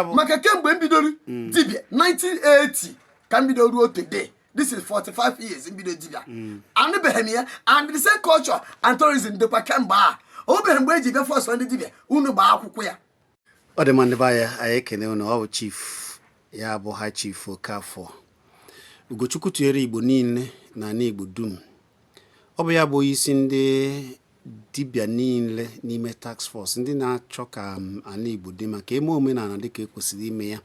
Maka kemgbe m bidoro dibịa, 1980 ka m bido ruo today, this is 45 years m bido dibịa, anụbeghị m ya. And the same culture and tourism dịkwa kemgbe a. O beghị mgbe eji bịa force ndị dibịa unu gbaa akwụkwọ ya. Ọ dị mma, ndị be anyị, anyị ekene unu. Ọ bụ Chief, ya bụ High Chief Okafọ Ugochukwu tụnyere Igbo niile na ala Igbo dum. Ọ bụ ya bụ onyeisi ndị dibịa niile n'ime task force, ndị na-achọ ka ala Igbo dị maka eme omenala dịka ekwesịrị ime ya,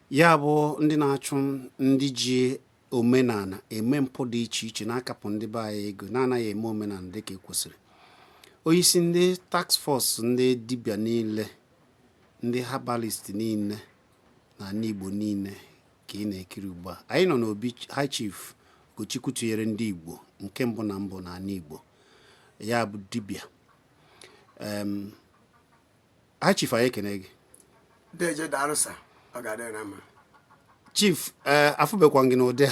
ya bụ ndị na-achụ ndị ji omenala eme mpụ dị iche iche, na-akapụ ndị be anyị ego, na-anaghị eme omenala dịka ekwesịrị. Onyeisi ndị task force, ndị dibịa niile, ndị herbalist niile na ala Igbo niile ka ị na-ekiri ugbu a. Anyị nọ n'obi High Chief Ugochukwu tụnyere ndị Igbo nke mbụ na mbụ n'ala Igbo, ya bụ dibịa. High Chief, anyị ekene gị. Deje, darụsa, ọ ga-adị na mma. Chief, ee, afụbekwa gị n'ụdị a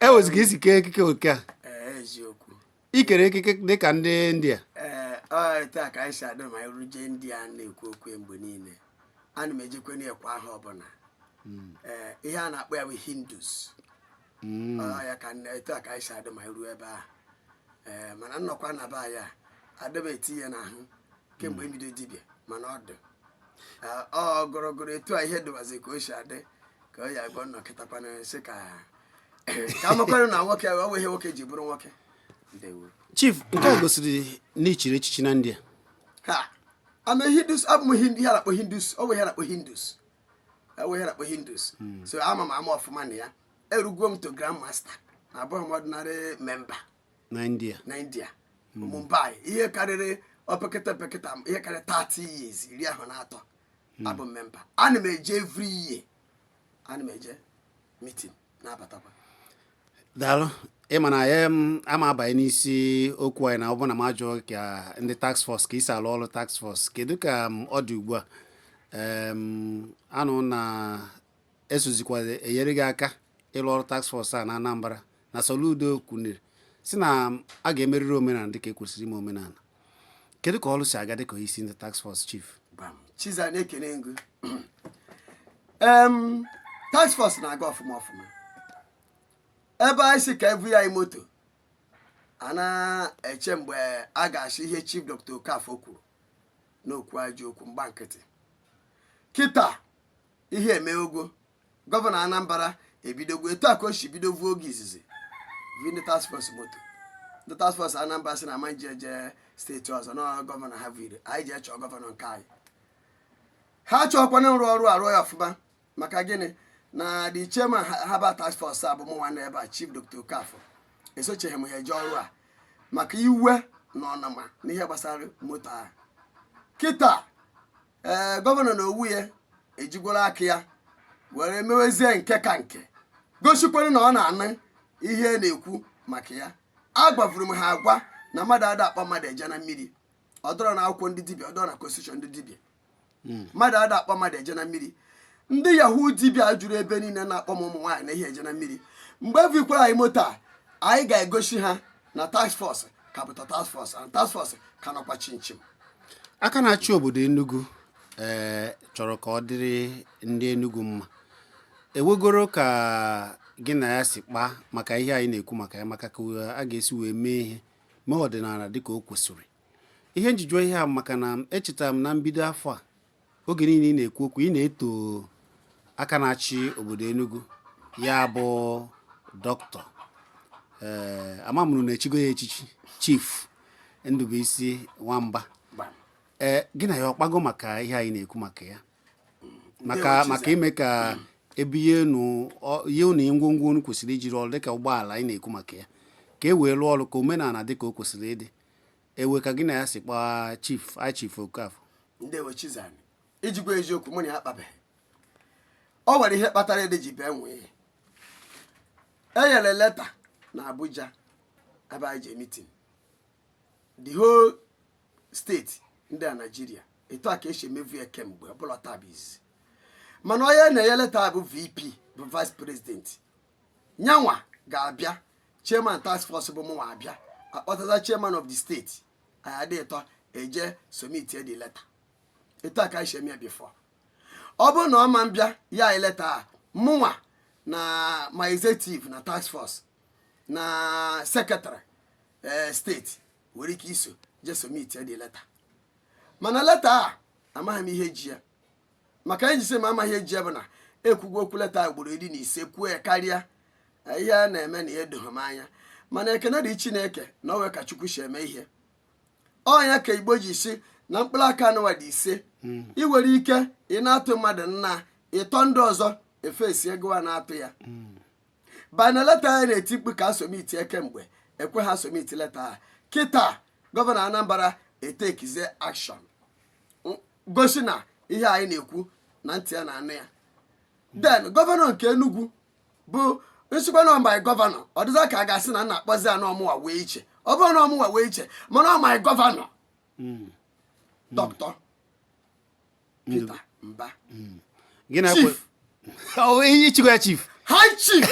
eweziga isi kee ekike oke a. Ee, eziokwu. Ikere ekike dịka ndị India. Ee, ọ etu a ka anyị si adị ma anyị ruje ndị a na-ekwu okwu mgbe niile. Ana m ejekwe na-ekwe aha ọbụla. Ee, ihe a na-akpọ ya bụ Hindus. Ọ ya ka etu a ka anyị si adị ma anyị ruo ebe ahụ. Ee, mana nnọkwa na be anyị a adịba eti ya n'ahụ kemgbe ebido dibịa, mana ọ dị. Ee, ọ gụrụgụrụ etu a ihe dịbazi ka o si adị ka ọ ya agụ nnọkịtakwana sị ka amakwanụ na nwoke ọ bụ ihe nwoke ji bụrụ nwoke. Ndewo. Chief, nke a gosiri na ichiri echichi na India. Ha ama Hindus, abụ m Hindu. Ihe a na-akpọ Hindus, ọ bụ ihe a na-akpọ Hindus, ọ bụ ihe a na-akpọ Hindus. So ama m ama ọfụma na ya erugo m to grand master na abụghị m ordinary member. Na India. Na India, Mumbai, ihe karịrị opekata opekata ihe karịrị 30 years, 33, abụ m member. Ana m eje every year, ana m eje meeting, na-abatakwa. Daalụ. Ịma na ya m ama abanye n'isi okwu anyị na ọ bụ na m ajụọ ka ndị task force ka isi alụ ọrụ task force, kedu ka ọ dị ugbu a? Anụ na esozikwa enyere gị aka ịlụ ọrụ task force a na Anambra na Soludo kwunere si na a ga-emerịrị omenala dịka ekwesịrị ime omenala. Kedu ka ọrụ si aga dịka isi ndị task force, Chief? Bam. Chiza, na-ekene ngụ. Task force na-aga ọfụma ọfụma. Ebe anyị si ka ebu ya anyị moto a na-eche mgbe a ga-asị ihe Chief Dr. Okafọ kwuru n'okwu ajọ okwu mgba nkịtị. Kịta ihe emeogo, gọvanọ Anambra ebidogwo etu a ka o si bido vuo oge izizi vi ndị task force moto. Ndị task force Anambra si na ama nje eje steeti ọzọ na gọvanọ ha viri anyị jee chọọ gọvanọ nke anyị. Ha chọọkwana nrụ ọrụ arụ ya ọfụma. Maka gịnị? Na the chairman Herbal Task Force a bụ mụ nwanne ebe a, Chief Dr. Okafọ, esocheghị m ha eje ọrụ a maka iwe na ọnụma n'ihe gbasara moto ahụ. Kịta, ee, gọvanọ na owu ya ejigwara aka ya were mewezie nke ka nke gosikwere na ọ na-anụ ihe na-ekwu maka ya. Agwavuru m ha agwa na mmadụ ada akpọ mmadụ eje na mmiri. Ọ dọrọ na akwụkwọ ndị dibịa, ọ dọrọ na constitution ndị dibịa, mmadụ ada akpọ mmadụ eje na mmiri. Ndị yahoo dibịa juru ebe niile na-akpọ m ụmụ nwaanyị na ihe eje na mmiri. Mgbe evikwara anyị moto a, anyị ga-egosi ha na task force ka bụta task force and task force ka nọkwa chinchin. Aka na-achị obodo Enugu, ee, chọrọ ka ọ dịrị ndị Enugu mma. Ewegoro ka gị na ya si kpaa maka ihe anyị na-ekwu maka ya, maka ka a ga-esi wee mee ihe, mee ọdịnala dịka o kwesịrị? Ihe njijụ ihe a maka na echetara m na mbido afọ a, oge niile ị na-ekwu okwu, ị na-eto aka na-achị obodo Enugu, ya bụ dọkịta, ee, amamụrụ na-echigo ya echichi, Chief Ndubuisi Nwamba. Gbam. Ee, gị na ya ọkpago maka ihe anyị na-ekwu maka ya, maka Ndewo, Chiza. maka ime ka ebinye unu ihe unu ngwongwo unu kwesịrị ijiri ọrụ dịka ụgbọala anyị na-ekwu maka ya, ka e wee rụọ ọrụ ka omenala dị ka o kwesịrị ịdị. Ewe ka gị na ya si kpaa, Chief, High Chief Okafọ? Ndewo, Chizani. Ijikwa eziokwu, mụ na ya akpabeghị. O nwere ihe kpatara ede ji bee nwee e nyere leta na Abuja ebe anyị je meeting, the whole steeti ndị a Naijiria. Etu a ka esi emevu ya kemgbe ọbụla, taa bụ izizi. Mana onye na-enye leta bụ VP, bụ vice president nyanwa ga-abịa. Chairman task force bụ mụnwa abịa, akpọtaza chairman of the state, anyị adị ịtọ eje submit the letter. Etu a ka anyị si eme ya before. Ọ bụrụ na ọ ma mbịa ya anyị letter a, mụnwa na ma executive na task force na secretary steeti nwere ike iso je submit the letter. Mana letter a, amaghị m ihe ji ya, maka anyị ji sị m amaghị ihe ji ya bụ na ekwugo okwu letter a ugboro 15, kwuo ya karịa. Ihe a na-eme na ya edoghị m anya, mana ekene dị Chineke na o wee ka Chukwu si eme ihe. Ọnya ka Igbo ji si na mkpụrụ aka anụwa dị 5. Ị nwere ike ị na-atụ mmadụ nna ịtọ, ndị ọzọ efesi ego a na-atụ ya bana. Letter ya na-eti mkpu ka a submit kemgbe, ekwe ha submit letter a. Kịta gọvanọ Anambra etekizie action, gosi na ihe anyị na-ekwu na ntị ya na-anụ ya. Then gọvanọ nke Enugu bụ nsikwa na my gọvanọ, ọ dịza ka a ga-asị na nna akpọzi ya na ọmụwa wee iche. Ọ bụrụ na ọmụwa wee iche, mana ọ my gọvanọ, Dr. Peter Mba. Gị na Chief. Ọ ihe ichikwa ya chief? High Chief,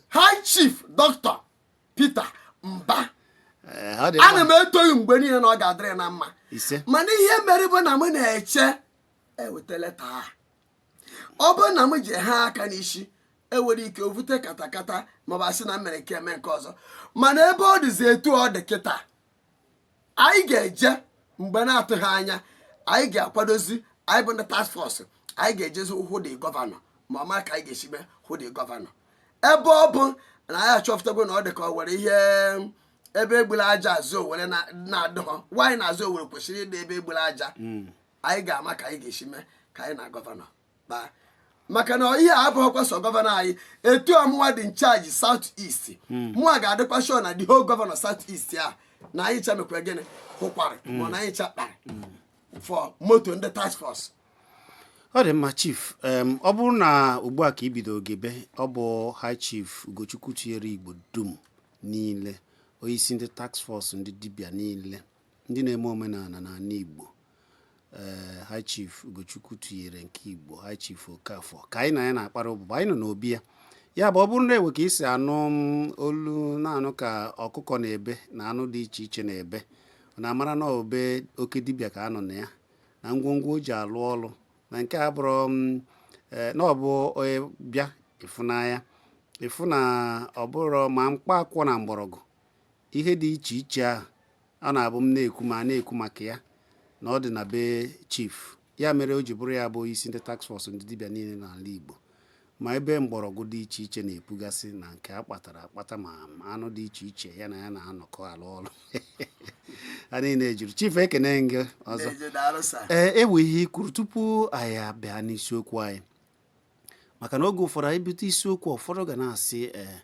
High Chief Dr. Peter Mba. Ee, ọ dị Ana mma. m etoghị mgbe niile na ọ ga-adịrị ya na mma. Ise. Mana ihe mere bụ na m na-eche eweta letter a. Ọ bụrụ na m ji ha aka n'isi, enwere ike ovute katakata, maọbụ asị na m mere nke eme nke ọzọ. Mana ebe ọ dịzi etu ọ dị kịta, anyị ga-eje mgbe na-atụghị anya. Anyị ga-akwadozi, anyị bụ ndị task force, anyị ga-ejezi hụ dị gọvanọ, ma ọ mara ka anyị ga-esi mee hụ dị gọvanọ, ebe ọ bụ na anyị achọpụtago na ọ dị ka ọ nwere ihe ebe egbula aja azụ owere na-adịghọ nwaanyị na-azụ owere kwesịrị ịdị ebe egbula aja. Anyị ga-ama ka anyị ga-esi mee ka anyị na gọvanọ kpaa, maka na ihe a abụghịkwa sọ gọvanọ anyị. Etu ọmụnwa dị in charge South East, mụnwa ga-adịkwa sure na the whole gọvanọ South East a na anyị cha mekwa gịnị hụkwara, ma na anyị cha kpara for moto ndị task force. Ọ dị mma, chief. Ọ bụrụ na ugbu a ka ibido gebe, ọ bụ High Chief Ugochukwu tinyere Igbo dum niile, onyeisi ndị task force, ndị dibịa niile, ndị na-eme omenala n'ala Igbo, ee, High Chief Ugochukwu tinyere nke Igbo, High Chief Okafor, ka anyị na ya na-akpara ụbụbụ. Anyị nọ n'obi ya. Ya bụ, ọ bụrụ na ewe ka isi anụ m olu na-anụ ka ọkụkọ na-ebe na anụ dị iche iche na-ebe, na amara na obe oke dibịa ka anọ na ya na ngwongwo o ji alụ ọrụ na nke a bụrụ m na ọ bụ onye bịa ịfụnanya, ịfụ na ọ bụrụ ma mkpa akwụkwọ na mgbọrọgwụ ihe dị iche iche ahụ ọ na-abụ m na-ekwu ma na-ekwu maka ya na ọ dị na be chief. Ya mere o ji bụrụ ya bụ isi ndị task force, ndị dibịa niile n'ala Igbo, ma ebe mgbọrọgwụ dị iche iche na-epugasị na nke a kpatara akpata, ma anụ dị iche iche ya na ya na-anọkọ alụ ọrụ ha niile juru. Chief, ekene gị ọzọ. Na-eje, daalụ sir. Ee, ewe ihe i kwuru tupu anyị abịa n'isiokwu anyị, maka na oge ụfọdụ anyị bute isiokwu, ụfọdụ ga na-asị ee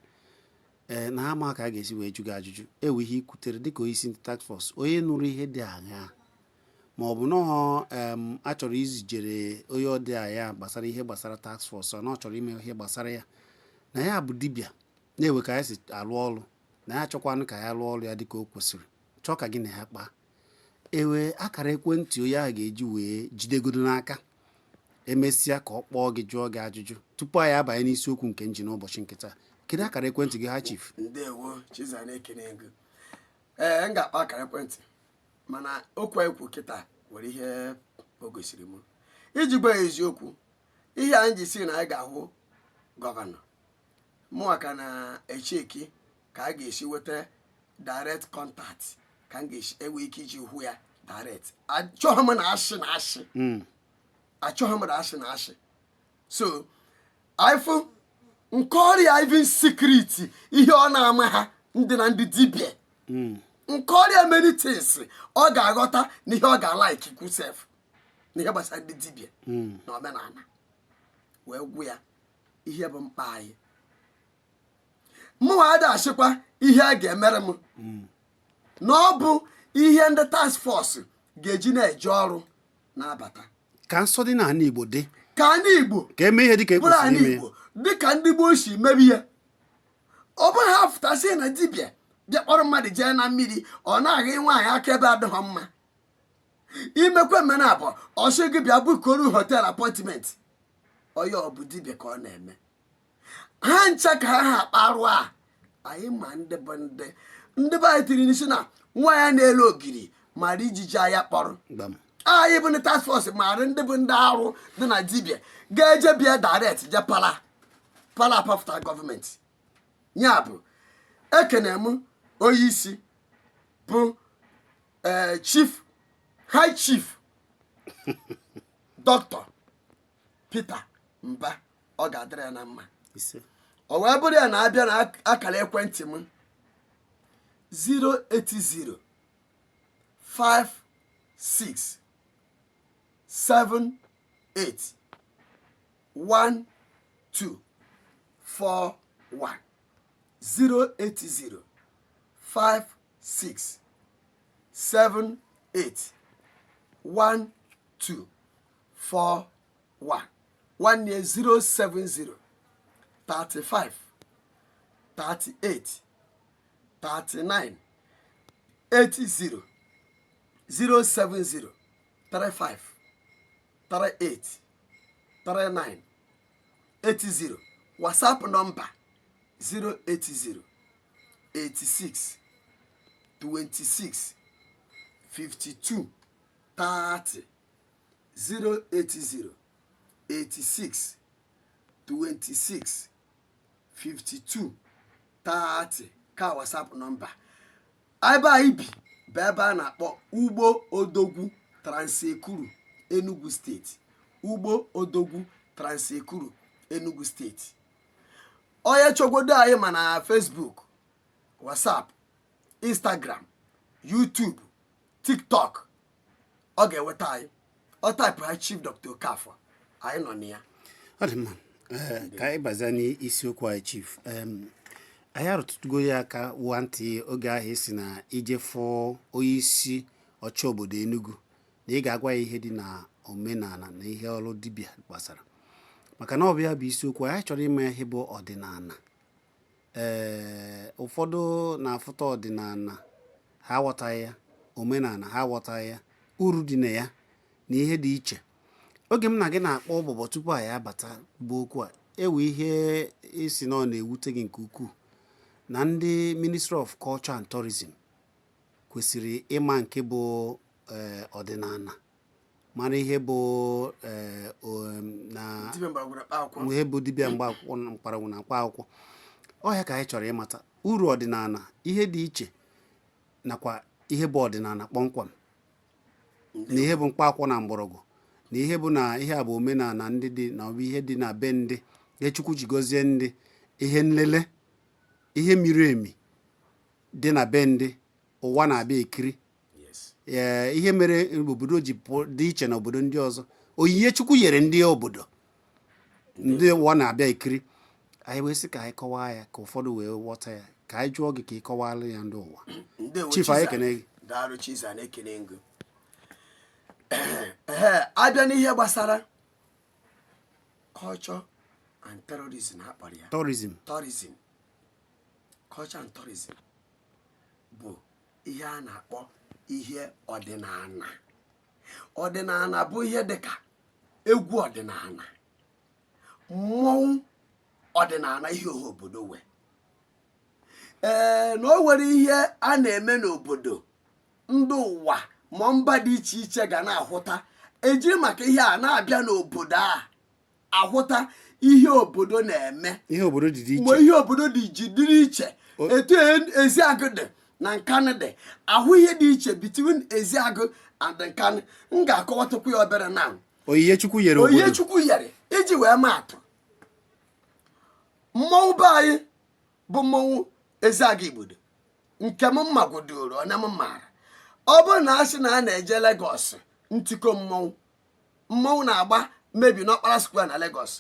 ee na ama ka a ga-esi wee jụ gị ajụjụ. Ewe ihe i kwutere dịka onye isi ndị task force, onye nụrụ ihe dị aṅaa, ma ọ bụ nọọ a chọrọ izijere onye ọ dị anya gbasara ihe gbasara task force, ọ na ọ chọrọ ime ihe gbasara ya na ya bụ dibịa na-ewe ka ya si alụ ọrụ, na ya achọkwanụ ka ya lụọ ọrụ ya dịka o kwesịrị, chọọ ka gị na ya kpaa. Ewe akara ekwentị onye ahụ ga-eji wee jidegodo n'aka, emesịa ka ọ kpọọ gị jụọ gị ajụjụ tupu anyị abanye n'isiokwu nke nji n'ụbọchị nke taa. Kedu akara ekwentị gị, ha, chief? Ndewo, Chiza, na-ekene gị. Ee, m ga-akpọ akara ekwentị, mana okwu anyị kwu kịta nwere ihe o gosiri m iji gwa ya eziokwu. Ihe anyị ji si na anyị ga-ahụ gọvanọ, mụnwa ka na-echeki ka a ga-esi weta direct contact, ka m ga-esi enwe ike iji hụ ya direct. Achọghị m na ashị na ashị, achọghị m na ashị na ashị. So ifụ nke ọrịa, even secret ihe ọ na-ama ha ndị na ndị dibịa, nke ọrịa, many things ọ ga-aghọta na ihe ọ ga-alike kwusef na ihe gbasara ndị dibịa na omenala, wee gwụ ya ihe bụ mkpa anyị. Mụnwa ada asịkwa ihe a ga-emere m na ọ bụ ihe ndị task force ga-eji na-eje ọrụ na-abata. Ka nsọ dị n'ala Igbo dị. Ka anyị Igbo ka eme ihe dịka e bụrụ kwesịrị anyị ime. Igbo dịka ndị gboo si mebi ya. Ọ bụrụ ha fụtasị na dibịa bịa kpọrọ mmadụ jee na mmiri, ọ na-agha nwaanyị aka ebe adịghị mma imekwe mmena abụọ, ọsọ gị bịa bukoru hotel appointment. Onye ọ bụ dibịa ka ọ na-eme ha ncha ka ha ha akparụ a. Anyị ma ndị bụ ndị be anyị tiri n'isi na nwa ya na-elu ogiri. Mara ijiji anya kpọrọ. Gbam. Anyị bụ ndị task force mara ndị bụ ndị arụ dị na dibịa ga-eje bịa direct je pala pala apafụta gọọmenti. Ya bụ, ekene m onye isi bụ Chief, High Chief Dr. Peter Mba. Ọ ga-adịrị ya na mma. Ise. Ọ wee bụrụ ya na-abịa na akara ekwentị m 080 56 78 12 41, 080 56 78 12 41. Nwanne ya 070 35 38 39 80, 070 35 38 39 80. WhatsApp nọmba 080 86 26 52 30, 080 86 26 52 30 ka WhatsApp nọmba. Ebe anyị bi bụ ebe a na-akpọ Ugbo Odogwu, Trans-Ekulu, Enugu Steeti. Ugbo Odogwu, Trans-Ekulu, Enugu Steeti. Onye chọgodo anyị ma na Facebook, WhatsApp, Instagram, YouTube, TikTok, ọ ga-enweta anyị. Ọ type ha Chief Dr. Okafor, anyị nọ na ya. Ọ dị mma. Ee, ka anyị bazie n'isiokwu anyị, Chief. Anyị arụtụgo ya aka nwantị oge ahụ isi na ije fụọ onye isi ọchị obodo Enugu na ị ga-agwa ya ihe dị na omenala na ihe ọrụ dibịa gbasara, maka na ọ bụ ya bụ isiokwu anyị chọrọ ịma, ihe bụ ọdịnala. Ee, ụfọdụ na-afụta ọdịnala, ha aghọtaghị ya, omenala, ha aghọtaghị ya, uru dị na ya na ihe dị iche. Oge m na gị na-akpọ ụbọbọ tupu anyị abata bụ okwu a, ewe ihe isi na ọ na-ewute gị nke ukwuu na ndị Ministry of Culture and Tourism kwesịrị ịma nke bụ ọdịnala, mara ihe bụ na dibịa mgbọrọgwụ na mkpa akwụkwọ. Ihe bụ dibịa mgba akwụkwọ na mkparagwụ na mkpa akwụkwọ. Ọ ya ka anyị chọrọ ịmata, uru ọdịnala, ihe dị iche nakwa ihe bụ ọdịnala kpọmkwem, na ihe bụ mkpa akwụkwọ na mgbọrọgwụ, na ihe bụ na ihe a bụ omenala ndị dị na ọ bụ ihe dị na be ndị, ihe Chukwu ji gọzie ndị, ihe nlele, ihe miri emi dị na be ndị ụwa na-abịa ekiri. Ee, ihe mere obodo ji pụọ dị iche na obodo ndị ọzọ, onyinye Chukwu nyere ndị obodo, ndị ụwa na-abịa ekiri. Anyị wee sị ka anyị kọwaa ya ka ụfọdụ wee ghọta ya, ka anyị jụọ gị ka ị kọwara ya ndị ụwa. Ndewo. Chief, anyị Chiza. ekene gị. Daalụ, Chiza, na-ekene ngụ. Ee, abịa n'ihe gbasara culture and terrorism ha kpọrọ ya. Tourism. Tourism, culture and tourism bụ ihe a na-akpọ ihe ọdịnala. Ọdịnala bụ ihe dịka egwu ọdịnala, mmọnwụ ọdịnala, ihe ọha obodo wee ee na o nwere ihe a na-eme n'obodo, ndị ụwa ma mba dị iche iche ga na-ahụta, ejiri maka ihe a na-abịa n'obodo a ahụta ihe obodo na-eme. Ihe obodo dị dị Mgbe iche. Ihe obodo dị ji dịrị iche, etu Eziagụ dị na Nkanụ dị, ahụ ihe dị iche between Eziagụ and Nkanụ. M ga-akọwatakwu ya obere na Onyinye Chukwu nyere onyinye obodo. Chukwu nyere. Iji wee maa atụ, mmọnwụ be anyị bụ mmọnwụ Eziagụ Igbodo nke m magwodoro onye m maara, ọ bụrụ na a sị na a na-eje Lagos ntịkọ mmọnwụ, mmọnwụ na-agba mebi n'Ọkpara Square na Lagos,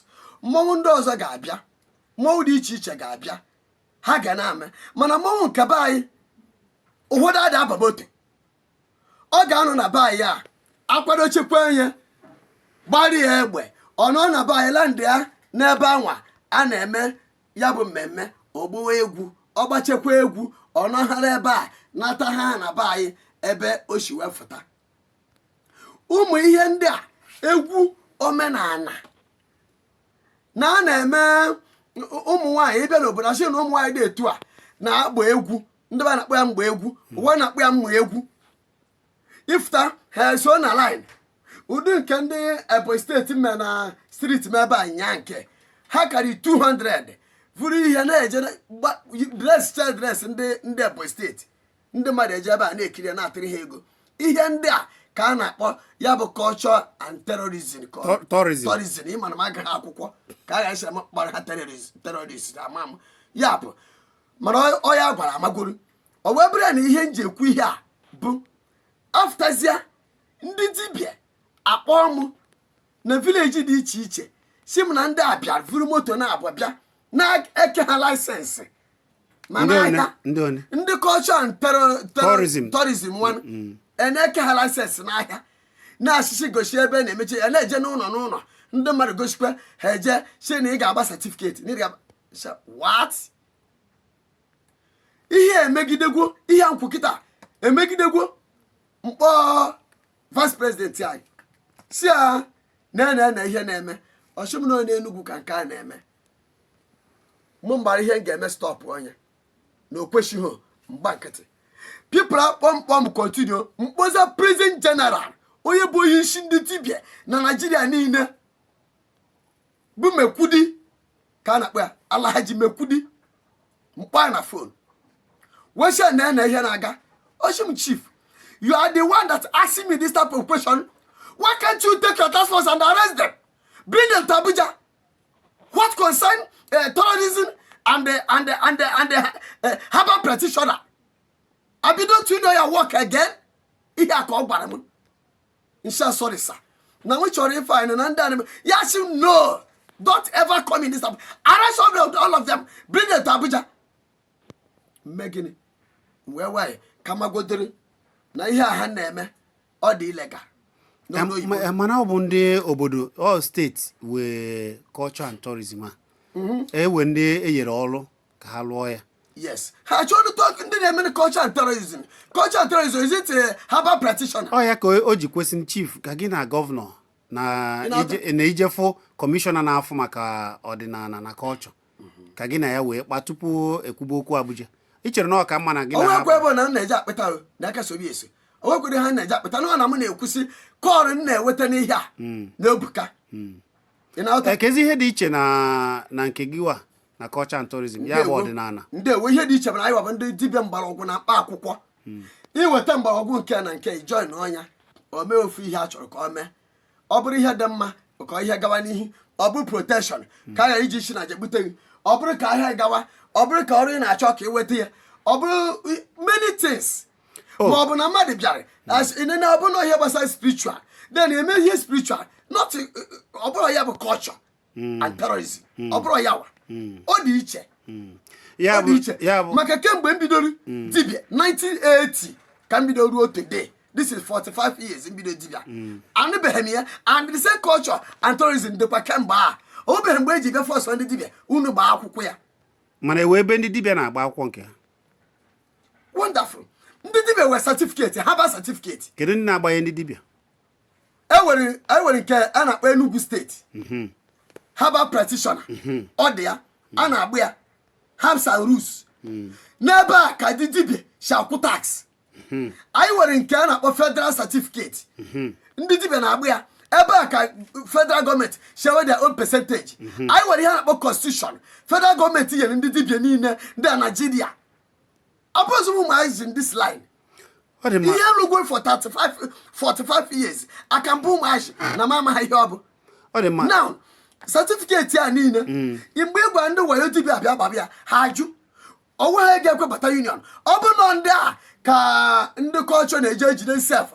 mmọnwụ ndị ọzọ ga-abịa, mmọnwụ dị iche iche ga-abịa, ha ga na-ame. Mana mmọnwụ nke be anyị, ụfọdụ ada aba moto, ọ ga-anọ na be anyị a akwado chekwa ya, gbara ya egbe, ọ nọ na be anyị landị ya n'ebe anwa a na-eme ya bụ mmemme, ogbuwe egwu, ọ gbachekwa egwu, ọ nọghara ebe a nata ha na be anyị ebe o si wee fụta. Ụmụ ihe ndị a, egwu omenala na a na-eme, ụmụ nwaanyị ịbịa n'obodo, asị na ụmụ nwaanyị dị etu a na-agba egwu, ndị be na-akpọ ya mgba egwu, ụwa na-akpọ ya mmụ egwu. Ifta ha eso na line ụdị nke ndị Ebonyi Steeti mee na street m ebe a nya nke ha karị 200 vụrụ ihe na-eje dress cha dress ndị Ebonyi Steeti. Ndị mmadụ eje ebe a na-ekiri ya, na-atịrị ha ego. Ihe ndị a ka a na-akpọ ya bụ culture and terrorism ka Tourism. Tourism. Ịma na m agaghị akwụkwọ ka a ga-esi ama kpọrọ ha terrorism. Terrorism ama m ya bụ, mana ọ ya gwara amagoro. O wee bụrụ ya na ihe m ji ekwu ihe a bụ aftazia ndị dibịa akpọọ m na village dị iche iche, si m na ndị a bịa vuru moto na-abụ bịa na-eke ha license ma Ndị one? n'ahịa. Ndị one? Ndị culture and Tourism. Tourism nwanụ na-eke ha license n'ahịa, na-asịsị gosi ebe na-emechi ya, na-eje n'ụlọ n'ụlọ ndị mmadụ gosikwa ha, eje si na ị ga-agba certificate na ị ga-agba. What? Ihe emegidegwo, ihe nkwụ kịta emegidegwo. Mkpọ vice president anyị si ya na na ihe na-eme ọchụm na onye Enugwu ka nke a na-eme. Mụ mgbara ihe m ga-eme, stop onye na o kwesịghị mgba nkịtị. People kpọmkpọm continue mkpoza president general, onye bụ onye isi ndị dibịa na Naijiria niile, bụ Mekwudi ka a na-akpọ ya, Alhaji Mekwudi. Mkpọ ya na phone wee na na ihe na-aga. Oshim, "Chief, you are the one that asking me this type of question. Why can't you take your task force and arrest them, bring them to Abuja? What concern terrorism and the herbal practitioner? Abi don't you know your work again?" Ihe a ka ọ gwara m. Nsha, "Sorry sir, na m chọrọ ife anyị na ndị anị ya." Sị, "No, don't ever come in this town. Arrest all of them, bring them to Abuja." Mme gịnị wee nwanyị ka magodere na ihe a ha na-eme ọ dị illegal n'ọnụ oyibo. Mana ọ bụ ndị obodo ọ steeti wee culture and tourism a ewe ndị enyere ọrụ ka ha lụọ ya. Yes, ha chọrọ ndị na-eme culture and tourism. Culture and tourism, is it a herbal practitioner? Ọ ya ka o ji kwesị, chief, ka gị na gọvanọ na Ị na-aghọta? na ijefụ kọmishọna na-afụ maka ọdịnala na culture, ka gị na ya wee kpaa tupu ekwube okwu Abuja. Ị chere na ọ ka mma na gị na ha Onwekwa ebe na m na-eje akpịta o n'aka sobi eso. Onwekwere ha na-eje akpịta na m na-ekwusi kọọrụ m na-enweta n'ihe a na-ebuka. Ị na-aghọta? Kezi ihe dị iche na nke gị wa na culture and tourism, ya bụ Ndewo. ọdịnala? Ndewo. Ihe dị iche bụ na anyị bụ ndị dibịa mgbọrọgwụ na mkpa akwụkwọ. Iweta mgbọrọgwụ nke na nke join ọnya, o mee ofu ihe a chọrọ ka o mee. Ọ bụrụ ihe dị mma ka ihe gawa n'ihu, ọ bụrụ protection ka a ghara iji isi na jegbute gị, ọ bụrụ ka ahịa gawa, ọ bụrụ ka ọrụ ị na-achọ ka ị nweta ya, ọ bụrụ many things. Oh. Ma ọ bụ na mmadụ bịara as in na ọ bụrụ na ihe gbasara spiritual, then eme ihe spiritual, not ọ bụrụ ya bụ culture and terrorism. Ọ bụrụ ya wa ọ dị iche. Ya Ọ dị bụ iche. Ya bụ Maka kemgbe m bidoro dibịa 1980 ka m bido ruo today, this is 45 years m bido dibịa, anụbeghị m ya. And the same culture and tourism dịkwa kemgbe a. O beghị mgbe eji bịa force ndị dibịa unu gbaa akwụkwọ ya. Mana ewe ebe ndị dibịa na-agba akwụkwọ nke ha? Wonderful. Ndị dibịa nwere certificate, herbal certificate. Kedu ndị na-agbanye ndị dibịa? Enwere nke a na-akpọ Enugu Steeti herbal practitioner. Ọ dị ya a na-agba ya herbs and roots. N'ebe a ka ndị dibịa si akwụ tax. Anyị nwere nke a na-akpọ federal certificate. Ndị dibịa na-agba ya. Ebe a ka federal gọọmenti share their own percentage. Anyị nwere ihe a na-akpọ constitution federal gọọmenti nyere ndị dibịa niile ndị a Naijiria. Abụzụ ụmụ anyị in this line. Ọ dị mma. Ihe rugwo for 35 45 years aka mbụ, ụmụazị na m amaghị ihe ọ bụ. Ọ dị mma. Now, certificate a niile, mgbe ị gwara ndị wayo dibịa abịa gbabịa, ha ajụ onwe ha ga-ekwebata union. Ọ bụ na ndị a ka ndị culture na-eje ejide sef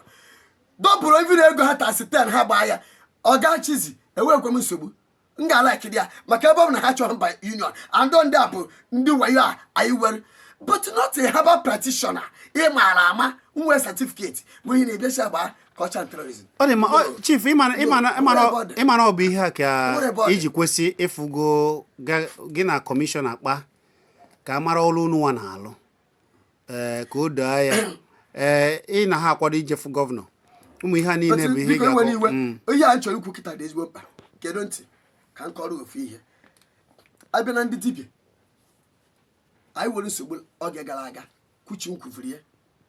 dọpụrụ even ego ha tasị 10 ha gbaa ya. Ọ ga-chizi enwekwe m nsogbu, m ga-alakiri ya maka ebe ọ bụ na ha chọrọ mba union and ndị a bụ ndị wayo a anyị were, but not a herbal practitioner ị maara ama nwee certificate bụ ihe na-ebiachi agba culture and tourism. Ọ dị mma. Chief, ịma ịma No. ịma Nwere ebe ọ dị. ịma na ọ bụ ihe a ka Nwere ebe ọ dị. iji kwesị ịfụgo gị na kọmishọna kpa ka a mara ọrụ unu nwa na-alụ, ee, ka o doo ya. Ee, ị na ha akwado ijefu gọvanọ, ụmụ ihe a niile bụ ihe ị Biko, enwere ga-akọ. iwe. Ihe a m chọrọ ikwu kịta dị ezigbo mkpa. Kedu ntị ka m kọrọ ofu ihe. Abịa na ndị dibịa, anyị nwere nsogbu oge gara aga. Kwuchi m kwuviri ya.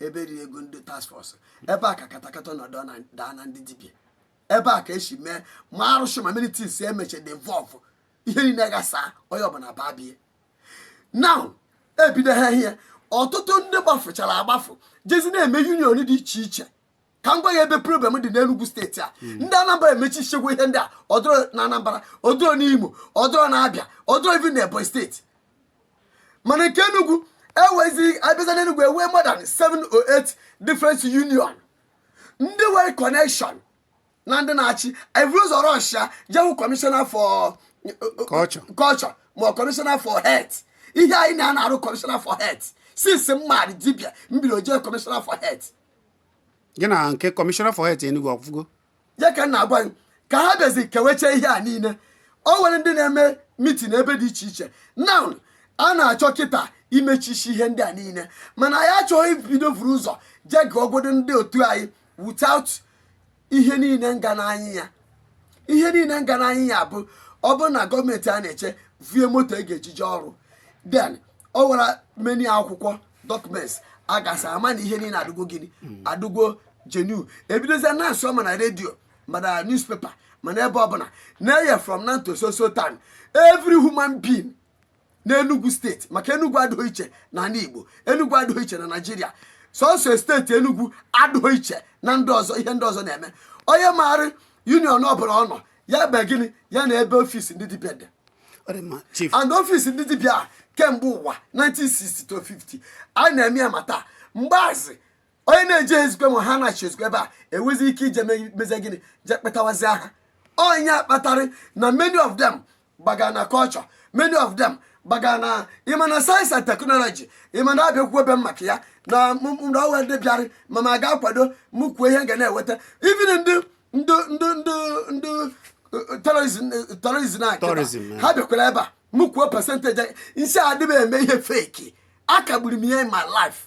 Ebe riri ego ndị task force, ebe a ka katakata nọdụ na daa na ndị dibịa, ebe a ka esi mee ma arụsị ma many things emeche dị involve. Ihe niile gasa, onye ọbụla baa bie. Now ebido ha ihe, ọtụtụ ndị gbafuchara agbafu jezi na-eme union dị iche iche. Ka m gwa ya ebe problem dị n'Enugu Steeti a. Ndị Anambra emechichegwo ihe ndị a. Ọdụrụ na Anambra, ọdụrụ n'Imo, ọdụrụ na Abịa, ọdụrụ even na Ebonyi Steeti. Mana nke Enugu ewezi abịaza n'Enugu, enwee more than 7 or 8 different union. Ndị nwere connection na ndị na-achị evuru ụzọ rọshia jehu commissioner for Culture. Culture ma ọ commissioner for health. Ihe anyị na-arụ commissioner for health since mmadụ dibịa mbido jee commissioner for health. Gị na nke commissioner for health Enugu ọfụgo? Ya ka m na-agwa gị, ka ha bịazi kewecha ihe a niile, o nwere ndị na-eme meeting ebe dị iche iche. Now a na-achọ kịta imechichi ihe ndị a niile, mana anyị achọghị ibido vuru ụzọ jee gụọ ogodo ndị otu anyị without ihe niile nga n'anya ya. Ihe niile nga n'anya ya bụ, ọ bụrụ na gọọmenti a na-eche vie moto e ga-ejije ọrụ, then ọ nwere many akwụkwọ documents a gasị ama na ihe niile adụgo gịnị, adụgo genuine. Ebidozie na nsọ, ma na redio, ma na newspaper, ma na ebe ọbụla na-eye, from now to so so time, every human being n'Enugu Steeti, maka Enugu adịghị iche na ala Igbo, Enugu adịghị iche na Naijiria, sọsọ steeti Enugu adịghị iche na ndị ọzọ. Ihe ndị ọzọ na-eme, onye maara union ọbụla ọ nọ ya be gịnị ya na ebe office ndị dibịa dị. Ọ dị mma, chief. And office ndị dibịa a, kemgbe ụwa 1960 to 50 a na-eme ya. Ma taa mgbaazị onye na-eje ezikwe ma ha na-achị ezikwe ebe a enwezi ike ije mezie gịnị, je kpetawazi aha onye kpatara na many of them gbaga na culture, many of them gbaga na ịma na science and technology, ịma na abịakwuo ebe m maka ya na na ọnwa ndị bịara ma ma ga-akwado m kwuo ihe m ga na-eweta, even ndị tourism, tourism a kịta. Tourism, yeah. Ha bịakwara ebe a, m kwuo percentage nsị adịm eme ihe fake. Akagburu m ihe in my life,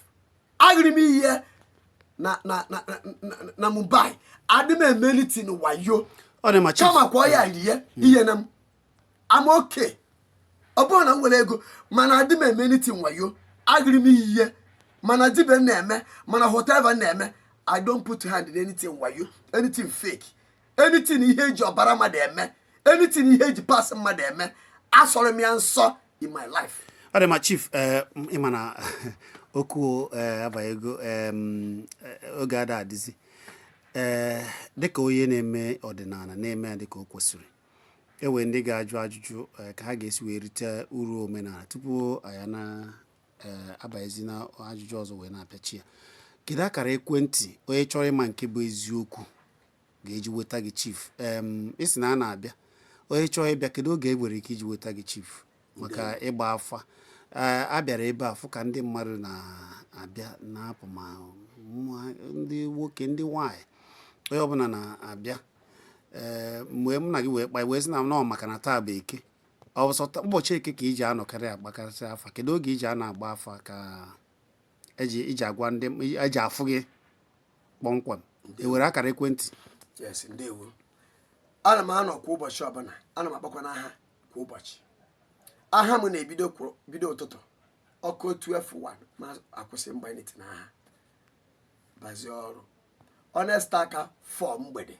aghịrị m ihe na Mumbai, adị m eme anything wayo. Ọ dị mma, chief. Kama kwa ya rie ihe na m ama oke, ọ bụrụ na m nwere ego, mana adị m eme anything wayo. Aghịrị m ihe mana dibia m na-eme, mana whatever m na-eme, I don't put hand in anything wayo, anything fake, anything ihe eji ọbara mmadụ eme, anything ihe eji pas mmadụ eme. Asọrọ m ya nsọ in my life. Ọ dị mma, chief. Ee, ịma na okwu ee abanyego oge ada adịzi. Ee, dịka onye na-eme ọdịnala, na-eme ya dịka o kwesịrị, enwere ndị ga-ajụ ajụjụ ka ha ga-esi wee rite uru omenala. Tupu anyị na abanyezi na ajụjụ ọzọ wee na-apịachi ya, kedu akara ekwentị onye chọrọ ịma nke bụ eziokwu ga-eji weta gị, chief? Ị sị na a na-abịa, onye chọrọ ịbịa, kedu oge e nwere ike iji weta gị, chief, maka ịgba afa? Ee, a bịara ebe a fụ ka ndị mmadụ na-abịa na-apụ, ma ndị nwoke, ndị nwanyị, onye ọbụla na-abịa. Ee, mgbe m na gị wee kpa, wee sị na nọọ maka na taa bụ Eke, ọ bụ sọ ụbọchị Eke ka iji anọkarị agbakarịsị afa? Kedu oge iji a na-agba afa ka eji iji agwa ndị eji afụ gị kpọmkwem? E were akara ekwentị? Yes, ndewo. Ana m anọ kwa ụbọchị ọbụla, ana m akpakwa n'aha kwa ụbọchị. Aha m na-ebido bido ụtụtụ ọkụ 12:1 ma akwụsị mgbanite n'aha, bazie ọrụ honest aka 4 mgbede.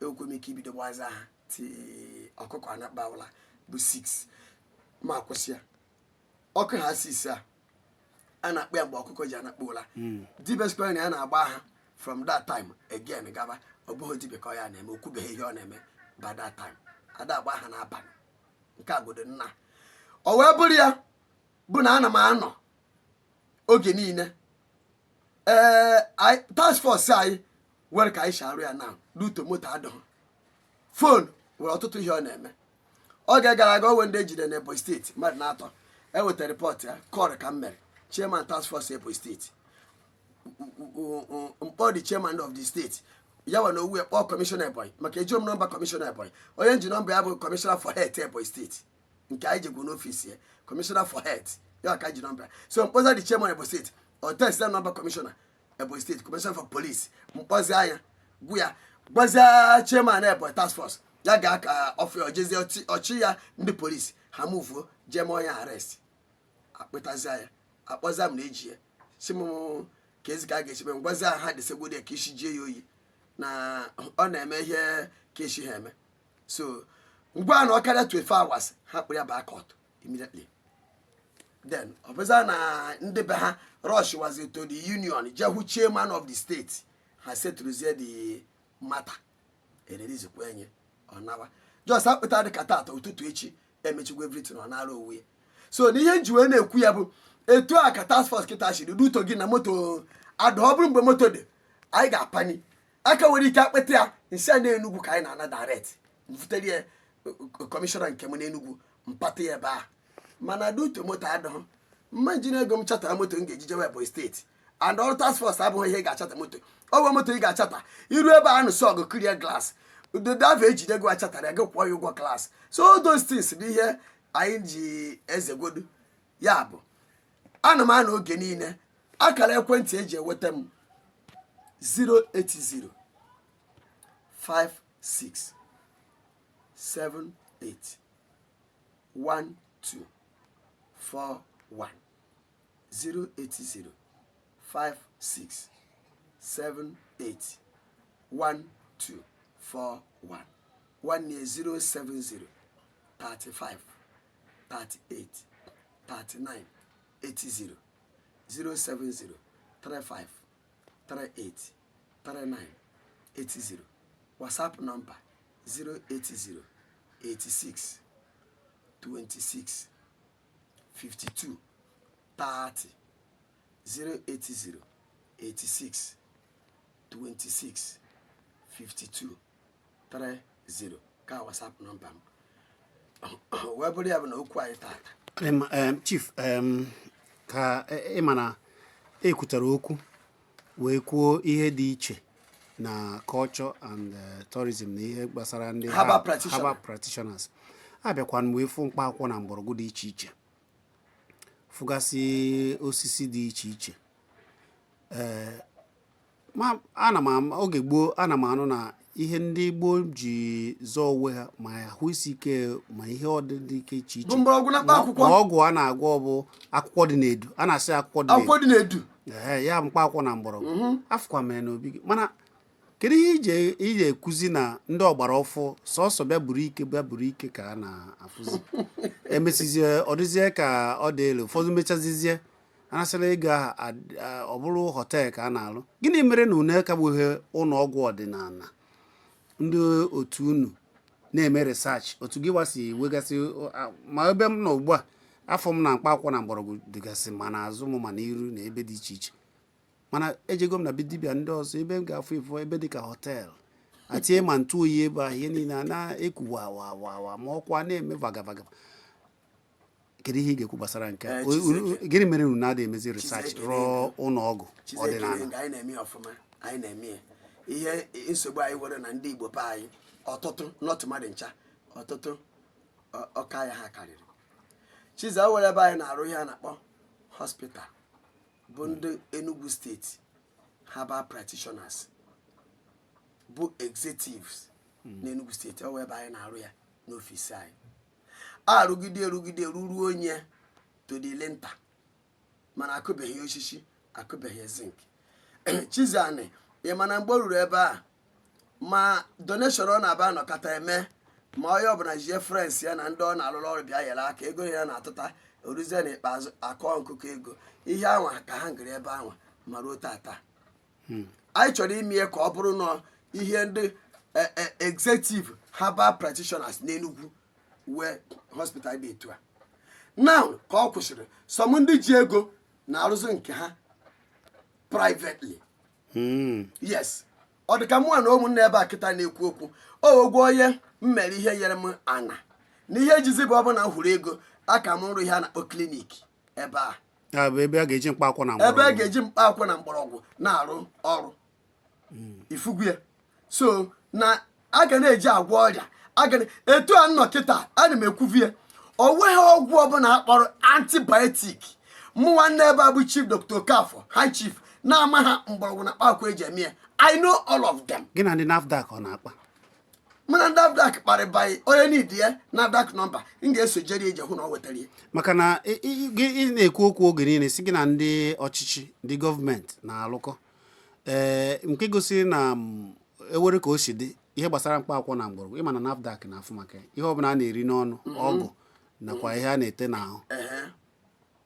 Ekwe m ike ibido gbazi aha ti ọkụkọ anakpawụla bụ 6 ma akwụsị ya. Ọkụ ha 6 a a na-akpọ ya mgbe ọkụkọ ji anakpọ ụla. Dibia square na ya na-agba aha from that time again gaba, ọ bụghị dibia ka ọ ya na-eme, okwubeghị ihe ọ na-eme by that time. Ada agba aha n'abalị nke agodo nna ọ wee bụrụ ya bụ na ana m anọ oge niile. Ee, task force anyị nwere ka anyị si arụ ya na n'uto moto adịghị, phone nwere ọtụtụ ihe ọ na-eme. Oge gara aga, onwe ndị ejide na Ebonyi Steeti, mmadụ na-atọ ewetara report ya kọrọ ka m mere chairman task force Ebonyi Steeti, mkpọ the chairman of the state ya wa na owu kpọọ kọmishọna Ebonyi, maka ejiom nọmba kọmishọna Ebonyi. Onye nji nọmba ya bụ kọmishọna for health Ebonyi Steeti, nke anyị jegwu n'office ya, kọmishọna for health ya ka ji nọmba ya. So mkpọza the chairman Ebonyi Steeti, ọ text nọmba kọmishọna Ebonyi Steeti, kọmishọna for police. Mkpọzi anya gwu ya, gwazie chairman Ebonyi task force ya gaa ka ọfịa ojezie ọchị ya ndị polisi ha muvuo jee mee onye arrest, akpụtazie ya, akpọzia m na eji ya si m Ka ezi ka a ga-esi mee ngwazi ahụ, ha desegodi ya ka isi jie ya oyi na ọ na-eme ihe ka esi ha eme. So ngwa na ọ karịa 24 hours, ha kpụrụ ya baa court immediately. Then ọ bụza na ndị be ha rush wazi to the union, jee hụ chairman of the state, ha setụrụzie the matter, erelizikwa enye ọ nawa. Just akpụta dị ka tata ụtụtụ, echi emechikwa everything, ọ nara onwe ya. So na ihe nji wee na-ekwu ya bụ etu a ka task force kịta shiri ruto gị na moto ada. Ọ bụrụ mgbe moto dị, anyị ga-apani aka nwere ike akpịta ya nsị a na-Enugwu ka anyị na-ana direct mfutere ya kọmishọna nke m n'Enugwu, mpata ya ebe a. Mana duto moto adịghị mma, njin ego m chatara moto m ga-eji jewe Ebonyi Steeti, and ọrụ task force abụghị ihe ị ga-achata moto. Ọ bụ moto ị ga-achata iru ebe a nụsị ọgụ, clear glass dava ejide gị, achatara ya gị, kwụọ ya ụgwọ class. So all those things bụ ihe anyị ji ezegwodu. Ya bụ ana m anọ oge niile. Akara ekwentị eji enweta m: 080 56 78 12 41, 080 56 78 12 41. Nwanne 070 35 38 39 80, 070 35 38 39 80. WhatsApp number: 080 86 26 52 30, 080 86 26 52 30 ka WhatsApp number m wee bụrụ. Ya bụ na okwu anyị tata. Chief, ka ị ma na ekwutara okwu wee kwuo ihe dị iche na culture and tourism na ihe gbasara ndị herbal practitioner. Herbal practitioners. Abịakwana m wee fụ mkpa akwụkwọ na mgbọrọgwụ dị iche iche, fụgasị osisi dị iche iche. Ee, ma ana m oge gboo ana m anụ na ihe ndị gboo ji zọọ onwe ha, ma ahụ isi ike, ma ihe ọdịdị ike iche iche bụ mgbọrọgwụ na mkpa akwụkwọ. Ma ọgwụ a na-agwọ bụ akwụkwọ dị n'edu, a na-asị akwụkwọ dị akwụkwọ n'edu. Dị n'edu. Ee, ya bụ mkpa akwụkwọ na mgbọrọgwụ afụkwa mere n'obi gị. Mana kedu ihe ije ekuzi na ndị ọgbara ọfụ sọsọ bịa buru ike, bịa buru ike ka a na-afụzi, emesizie ọ dịzie ka ọ dị elu, ụfọdụ mechazizie anasịrị ego ahụ ọ bụrụ hotel ka a na-alụ? Gịnị mere na unu akagbughị ụlọ ọgwụ ọdịnala, ndị otu unu na-eme research otu gị wasi wegasị? Ma ebe m nọ ugbu a, afọ m na mkpa akwụkwọ na mgbọrọgwụ dịgasị ma n'azụ m ma n'iru na ebe dị iche iche. Mana ejego m na be dibịa ndị ọzọ, ebe m ga-afụ ifo ebe dịka hotel, atinye ma ntụ oyi ebe ahụ, ihe niile a na-ekwu wa wa wa wa, ma ọkwa na-eme vaga vaga. Kedu ihe ị ga-ekwu gbasara nke a? Eh, Chizeke. Gịnị mere unu na-adị emezi research Chizeke. rụọ ụlọ ọgwụ Chizeke. ọdịnala? Nga anyị na-eme ya ọfụma, anyị na-eme ya. Ihe nsogbu anyị nwere na ndị Igbo be anyị ọtụtụ nọtụ mmadụ ncha ọtụtụ ọka ya ha karịrị. Chiza were ebe anyị na-arụ ihe a na-akpọ hospital bụ ndị Enugu Steeti herbal practitioners bụ executives n'Enugu Steeti. Ọ wụ ebe anyị na-arụ ya n'ofisi anyị. Arụgide erugide ruruo onye to the lintel, mana akụbeghị osisi, akụbeghị zinc. Chizani, ị mana mgbe o ruru ebe a, ma donation ọ na-aba nọkọta eme, ma onye ọbụla jie friends ya na ndị ọ na-alụrụ ọrụ bịa nyere aka, ego ya na-atụta oruzie n'ikpeazụ akọ nkụkọ ego ihe anwa ka ha ngere ebe anwa. Ma ruo tata, anyị chọrọ ime ya ka ọ bụrụ na ihe ndị executive herbal practitioners n'Enugu wee hospital dị etu a. Now ka ọ kwụsịrị, some ndị ji ego na-arụzi nke ha privately. Yes, ọ dị ka mụnwa na ụmụnne ebe a kịta na-ekwu okwu o ogwu onye m mere ihe nyere m ana na ihe ejizi bụ ọ bụ na m hụrụ ego aka m rụ ihe a na-akpọ clinic ebe a. Ya bụ ebe a ga-eji mkpa akwụkwọ na ebe a mgbọrọgwụ. Ga-eji mkpa akwụkwọ na mgbọrọgwụ na-arụ ọrụ ifugu ya. So na a ga na-eji agwọ ọrịa a ga etu a nnọ kịta ana m ekwuvi ya, o nweghị ọgwụ ọbụla akpọrọ antibiotic mụ nwanne ebe a bụ Chief Dr. Okafor, High Chief, na-ama ha mgbọrọgwụ na mkpa akwụkwọ eji eme ya. I know all of them. Gị na ndị NAFDAC ọ na-akpa? Mụ na ndị NAFDAC kparịbaghị. Onye nidi ya NAFDAC number, m ga-eso jere ije hụ na ọ wetara ya. Maka na gị ị na-ekwu okwu oge niile, si gị na ndị ọchịchị, ndị gọọmenti na-alụkọ, ee, nke gosiri na ewere ka o si dị ihe gbasara mkpa akwụkwọ na mgbọrọgwụ. Ịma na NAFDAC na-afụ maka ya, ihe ọbụla a na-eri n'ọnụ, ọgwụ nakwa ihe a na-ete n'ahụ.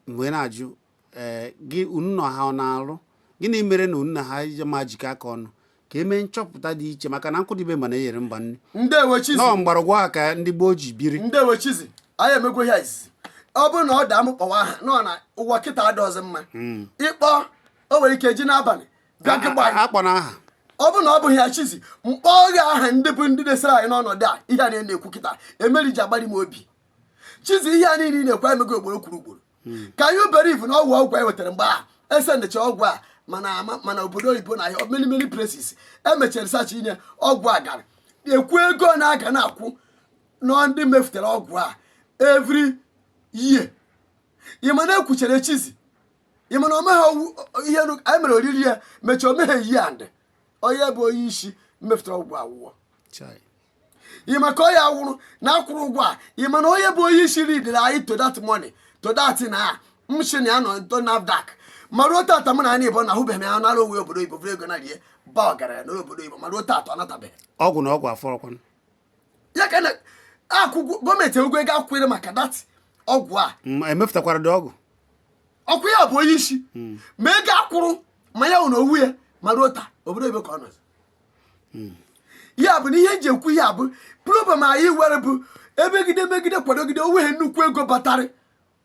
Mgbe na-ajụ, ee, gị unu nọ ha ọ na-alụ, gịnị mere na unu na ha ma jikọ aka ọnụ ka emee nchọpụta dị iche, maka na nkụ dịbe mba na-eyere mba nri? Ndewo, Chizi. Nọọ mgbọrọgwụ a ka ndị gboo ji biri. Ndewo, Chizi. Anyị emegwo ihe izizi. Ọ bụrụ na ọ daa m kpọwa aha nọ na ụwa kịta adọghịzị mma ịkpọ. O nwere ike ji n'abalị bịa gị gba anyị. Akpọ na aha. Ọ bụrụ na ọ bụghị ya, Chizi, mkpọ gị aha ndị bụ ndị desara anyị n'ọnọdụ a. Ihe a na-ekwu kịta emeri ji agbali m obi. Chizi, ihe a niile ị na-ekwu emego ugboro kwuru ugboro ka anyị believe na ọgwụ ọgwụ anyị wetara mgbe a esendecha ọgwụ a, mana ama mana obodo oyibo na ahịa, many many places emechara research inye ọgwụ a gara ekwu ego na-aga na-akwụ nọ ndị mefutara ọgwụ a every year. Ị ma na ekwuchere, Chizi, ị ma na omeghe ihe anyị mere oriri ya mechaa omeghe yi and onye bụ onye isi mmefutara ọgwụ awụọ. Chai. Ị ma ka ọ ya wụrụ na akwụrụ ụgwọ a. Ị ma na onye bụ onye isi ridere anyị to that money, to that na m shi na ya nọ nto NAFDAC, ma ruo tata mụ na anyị bụ na ahụbeghị m ya nara onwe obodo oyibo bụrụ ego na rie ba ọgaranya n'obodo oyibo, ma ruo tata ọ natabeghị. Ọgwụ na ọgwụ afọrọkwanụ. Ya ka na akwụkwọ gọọmenti egwu ego akwụkwere maka that ọgwụ a. Emepụtakwara dị ọgwụ. Ọkụ ya bụ onye isi ma ego akwụrụ ma ya na owu ya, ma ruo taa obodo oyibo ka ọ nọzi. Ya bụ na ihe nji ekwu ihe a bụ problem anyị were bụ emegide megide kwadogide onweghị nnukwu ego batarị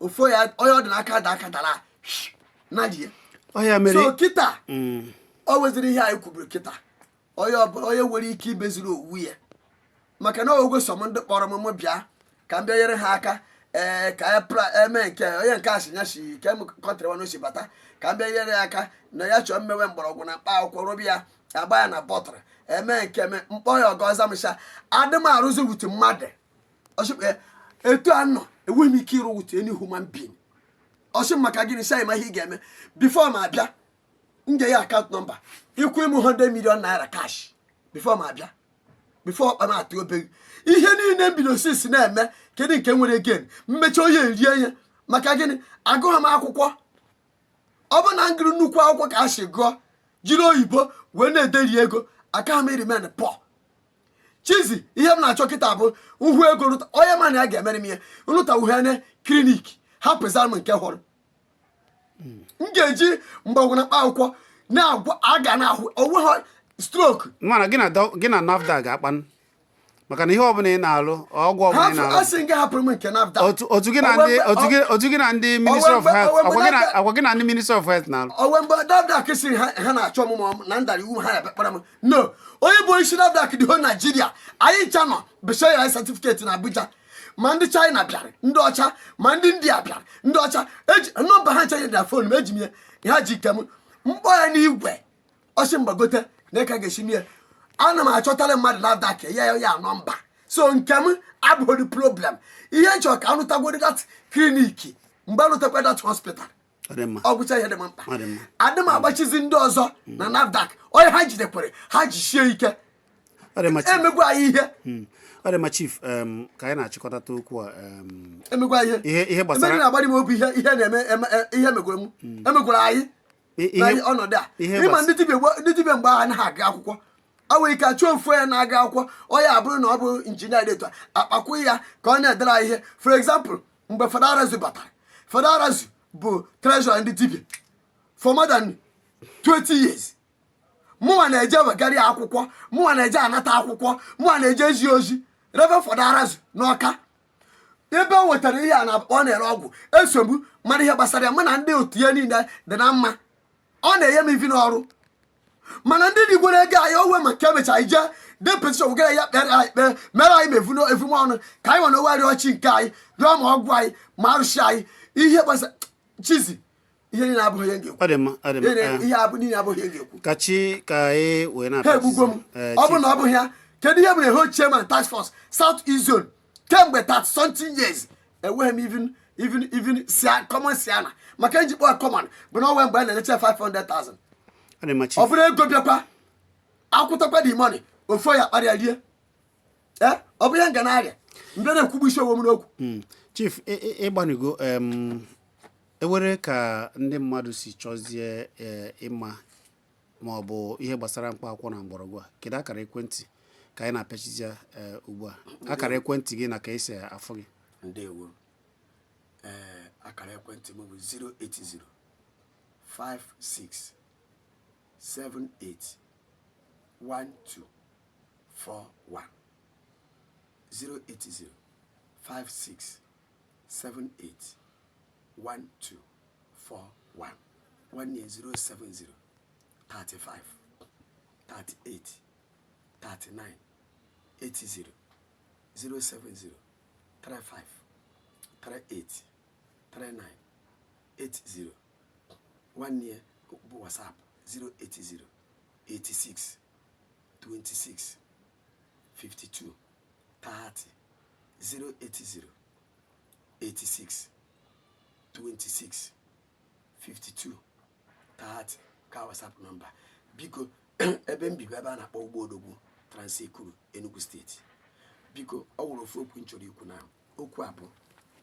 ofu ya onye ọ dị n'aka da aka dara na ji ya. Ọ ya mere. So kịta o weziri ihe anyị kwuburu kịta, onye ọbụla onye nwere ike imeziri owu ya, maka na ogo sọ m ndị kpọrọ m mụ bịa ka m bịa nyere ha aka, ee, ka ya eme nke onye nke asị ya si ke m country nwanne si bata ka m bịa nyere ya aka na ya chọọ mmewe mgbọrọgwụ na mkpa akwụkwọ rụbi ya agba ya na bottle eme nke eme mkpọ ya ọgọza m sha adị m arụzi with mmadụ. Ọsịkpe etu a nọ, enweghị m ike ịrụ with any human being. Ọsị m maka gịnị? Sị ma ihe ị ga-eme before m abịa, m ga-enye account number ịkwụ m 100 million naira cash before m abịa, before ọkpa m atụ obere ihe niile m bido sisi na-eme. Kedu nke nwere gain mmechi onye erie ya? Maka gịnị? Agụghị m akwụkwọ. Ọ bụ na m gụrụ nnukwu akwụkwọ ka a si gụọ jiri oyibo wee na-ederi ego aka m remain poor. Chizi, ihe m na-achọ kịta bụ nhụ ego rụta onye ma na ya ga-emere m ihe nrụta uhene clinic, hapụzara m nke hụrụ m ga-eji mgbọrọgwụ na mkpa akwụkwọ na-agwọ aga na-ahụ onwe ha stroke. Mana gị na NAFDAC ga-akpanụ, maka na ihe ọbụla ị na-alụ, ọgwụ ọbụla ị na-alụ. Asị nga hapụrụ m nke NAFDAC. Otu gị na ndị otu gị na ndị Ministry of Health, ọkwa gị na ndị Ministry of Health na-alụ. Onwe mgbe NAFDAC siri ha na-achọ ọmụmụ na ndara iwu ha ya kpara m no. Onye bụ onye isi NAFDAC dị ho Naijiria, anyị ncha nọ besa ya certificate na Abuja. Ma ndị China bịara, ndị ọcha, ma ndị India bịara, ndị ọcha eji number ha ncha dị na phone m, eji m ya ha ji nke m mkpọ ya n'igwe ọsị mgbagote na ịka ga-esi m ya. Ana m achọtara mmadụ NAFDAC ya ya number, so nke m abụghị problem. Ihe m chọrọ ka arụtagoro that clinic, mgbe arụtakwa that hospital, Ọ dị mma. ọ gwụcha ihe dị m mkpa. Ọ dị mma. Adị m agbachizi ndị ọzọ na NAFDAC onye ha jidekwere ha jisie ike. Ọ dị mma, Chief. Emegwu anyị ihe. Ọ dị mma, Chief. Ka anyị na-achịkọtata okwu a, Emegwu anyị ihe. Ihe gbasara- Emeri na-agbari m obi ihe ihe na-eme ihe megwere m emegwere anyị na ọnọdụ a. Ihe Ịma ndị dibịa mgbe ahụ anaghị aga akwụkwọ. O nwere ike achọ ofu onye na-aga akwụkwọ, onye abụrụ na ọ bụ injinia dị etu a, akpakwu ya ka ọ na-edere anyị ihe. For example, mgbe Fada Arazu batara, Fada Arazu bụ treasurer ndị dibịa for more than 20 years. Mụnwa na-eje wegara ya akwụkwọ, mụnwa na-eje anata akwụkwọ, mụnwa na-eje ezi ozi Reverend Fada Arazu n'Ọka ebe o nwetara ihe a na ọ na-ere ọgwụ. Esogbu mara ihe gbasara ya. Mụ na ndị otu ya niile dị na mma. Ọ na-enye m ivi n'ọrụ, mana ndị rigwere ego anyị owe ma nke emechara ije de petition wegara ya kpere anyị ekpere mere anyị ma evume ọnụ ka anyị nwere oweri ọchị nke anyị rịọ ma ọgwụ anyị ma arụsị anyị ihe gbasara. Chizi, ihe niile abụghị ihe m ga-ekwu. Ọ dị mma, ọ dị mma. Ihe abụ niile abụghị ihe m ga-ekwu. Ka chi ka anyị wee Ha na-apịachizi. egbugwo m. Ọ bụ Chief. na ọ bụghị ya, kedu ihe mere ho chairman task force South East Zone kemgbe 30 something years enweghị m even common siana maka njikpọ common bụ na onwe mgbe a na-enyecha 500,000. Ọ dị mma, Ọ Chief. bụrụ ego bịakwa akwụtakwa the money, ofu ya kparịa rie. Ee, ọ bụ ihe nga na-arịa mgbe na-ekwugbu isi onwe m n'okwu. Chief, ịgbanigo ewere ka ndị mmadụ si chọzie ịma ma ọ bụ ihe gbasara mkpa akwụkwọ na mgbọrọgwụ a, kedu akara ekwentị ka anyị na-apịachizi ya ugbu a, akara ekwentị gị na ka esi afụ gị? Ndewo. Ee, akara ekwentị m bụ 080 56 78 12 41, 080 56 78 12 41. Nwanne ya, 070 35 38 39 80, 070 35 38 39 80. Nwanne ya bụ WhatsApp, 080 86 26 52 30, 080 86 26 52 30 ka WhatsApp nọmba. Biko, ebe m bibu, ebe a na-akpọ Ugbo Odogwu, Trans-Ekulu, Enugu Steeti. Biko, ọ nwere ofu okwu m chọrọ ikwu. Na okwu a bụ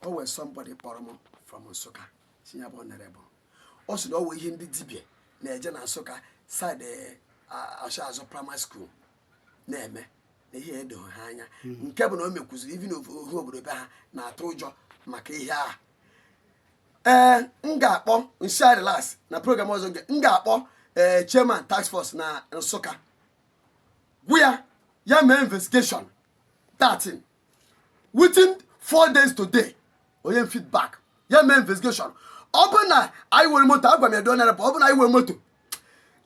o nwere somebody kpọrọ m from Nsụka, si ya bụ honorable, ọ sị na ọ wee ihe ndị dibịa na-eje na Nsụka side Azụ Primary School na-eme na ihe edoghị ha anya, nke bụ na o mekwuziri ibi na ohu obodo be ha na-atụ ụjọ maka ihe a. Ee, m ga-akpọ nsi relax na program ọzọ nke m ga-akpọ ee chairman task force na Nsụka, gwu ya ya mee investigation 13 within 4 days today, onye feedback ya mee investigation. Ọ bụ na anyị nwere moto, agwa m ya donere, ọ bụ na anyị nwere moto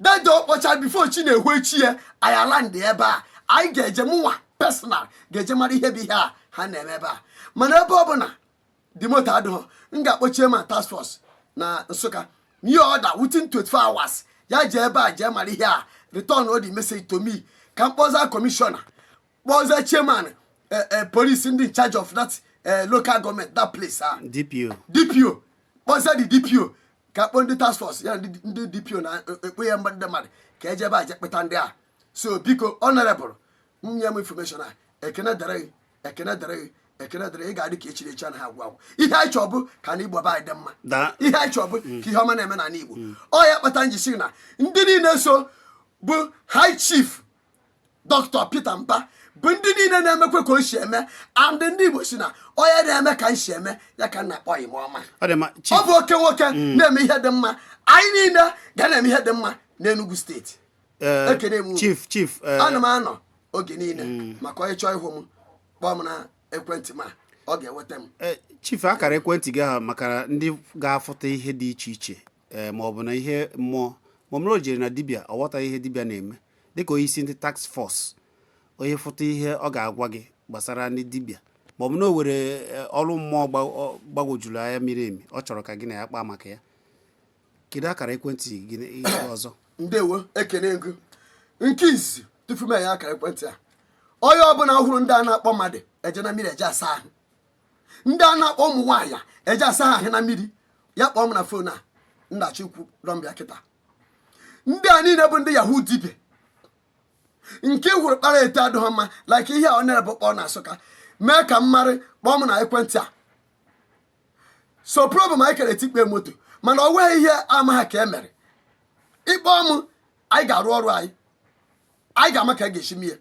dede ọkpọcha before chi na-ehụ echi ya, anyị ala ndị ebe a anyị ga-eje, mụnwa personal ga-eje mara ihe bụ ihe a ha na-eme ebe a. Mana ebe ọ bụ na dị moto adịghọ, m ga-akpọ chairman task force na Nsụka nye order within 24 hours, ya jee ebe a jee mara ihe a, return all the message to me, ka m kpọza kọmishọna, kpọza chairman police ndị in charge of that local government, that place a. DPO. DPO, kpọzie the DPO, ka kpọọ ndị task force ya na ndị DPO na-ekpe ya ndị mmadụ ka eje ebe a je kpeta ndị a. So biko, honorable, m nye m information a. Ekene dịrị gị, ekene dịrị gị, ekene dịrị gị. Ị ga-adị ka echiri echi, anaghị agwụ agwụ. Ihe anyị chọọ bụ ka na Igbo be anyị dị mma. Ihe anyị chọọ bụ ka ihe ọma na-eme n'ala Igbo. Ọ ya kpata nji sị na ndị niile so bụ High Chief Dr. Peter Mba bụ ndị niile na-emekwe ka o si eme, and ndị Igbo si na onye na-eme ka m si eme ya ka m na-akpọ Ime Ọma. Ọ dị mma, Ọ Chief. bụ oke nwoke na-eme ihe dị mma. Anyị niile ga na-eme ihe dị mma n'Enugu Steeti. Ekene m unu. Chief. Ana m anọ oge niile maka onye chọọ ịhụ m, kpọọ m na ekwentị m a, ọ ga-enweta m. Chief, akara ekwentị gị ahụ maka ndị ga-afụta ihe dị iche iche, ma ọ bụ na ihe mmụọ, ma ọ bụrụ o jere na dibịa, ọ ghọtaghị ihe dibịa na-eme, dịka onye isi ndị task force, onye fụta ihe ọ ga-agwa gị gbasara ndị dibịa, ma ọ bụ na o were ọrụ mmụọ gbagwojuru anya miri emi, ọ chọrọ ka gị na ya kpaa maka ya, kedu akara ekwentị gị ihe ọzọ? Ndewo, ekene ego. Nke izizi, tupu m enye akara ekwentị a, onye ọbụla hụrụ ndị a na-akpọ mmadụ eje na mmiri eje asa ahụ, ndị a na-akpọ ụmụ nwaanyị eje asa ha ahụ na mmiri, ya kpọọ m na phone a nnachikwu rọmbịa kịta. Ndị a niile bụ ndị yahoo dibịa nke hụrụ kpara eto adịghị mma, like ihe a ọ na-ebu kpọọ na Nsụka mee ka m marị, kpọọ m na ekwentị a. So problem anyị kere etikpe moto, mana ọ nweghị ihe ama ha ka e mere. Ịkpọọ m, anyị ga-arụ ọrụ anyị, anyị ga-ama ka a ga-esi mie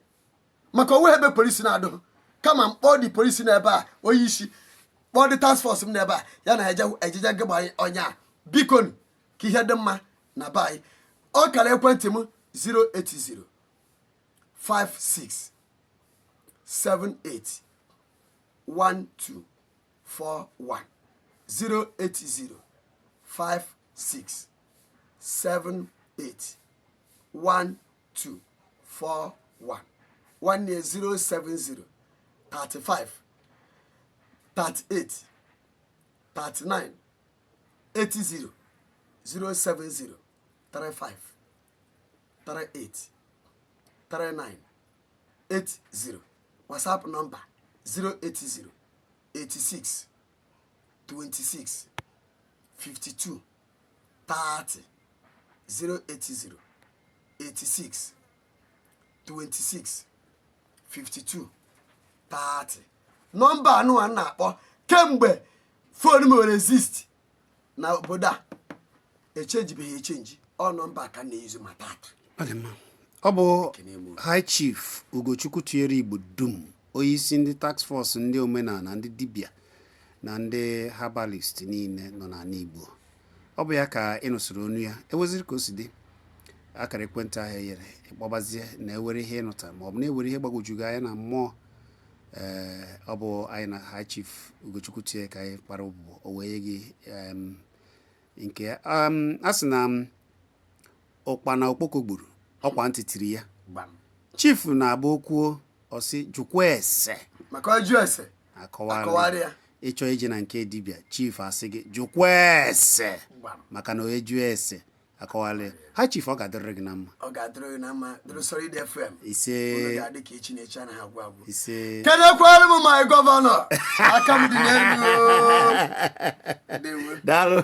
maka onwe ebe polisi na-adụghị, kama m kpọọ dị polisi n'ebe a, onye isi kpọọ dị task force m n'ebe a, ya na eje ejeje gị gba onye a. Biko nu, ka ihe dị mma na be anyị. Ọ kara ekwentị m 080 56 78 12 41, 080 56 78 12 41. Nwanne, 070 35 38 39 80, 070 35 38 39 80. WhatsApp nọmba, 080 86 26 52 30, 080 86 26 52 30. Nọmba anụwa m na-akpọ kemgbe phone m were exist na obodo a, echenjibeghị echenji. Ọ nọmba ka m na-eyuzu ma tata. Ọ dị mma. Ọ bụ High Chief Ugochukwu Tụnyere Igbo dum, onyeisi ndị task force ndị omenala, ndị dibịa na ndị herbalist niile nọ n'ala Igbo. Ọ bụ ya ka ị nụsịrị onu ya. Eweziri ka o si dị, akara ekwentị ahụ e nyere, ịkpọbazie na ewere ihe ịnụta ma ọ bụ na-ewere ihe gbagwojugo anya na mmụọ. Ee, ọ bụ anyị na High Chief Ugochukwu Tụnyere ka anyị kpara ụbụbọ, o wee nye gị nke ya. A sị na ụkpana okpoko gburu, ọkwa ntị tiri ya. Gbam. Chief na-agba okwuo, ọsị jụkwa ese. Maka ọjụ ese. Akọwara. Akọwara ya. Ịchọ ije na nke dibịa, chief asị gị jụkwa ese. Gbam. Maka na onye jụọ ese, akọwara ya. Ha chief, ọ ga-adịrịrị gị na mma. Ọ ga-adịrị gị na mma, dịrị Solid FM. Ise. Unu ga-adị ka echi na echi anaghị agwụ agwụ. Ise. Kenekwara m my governor, aka m dị n'elu. Ndewo. Daalụ.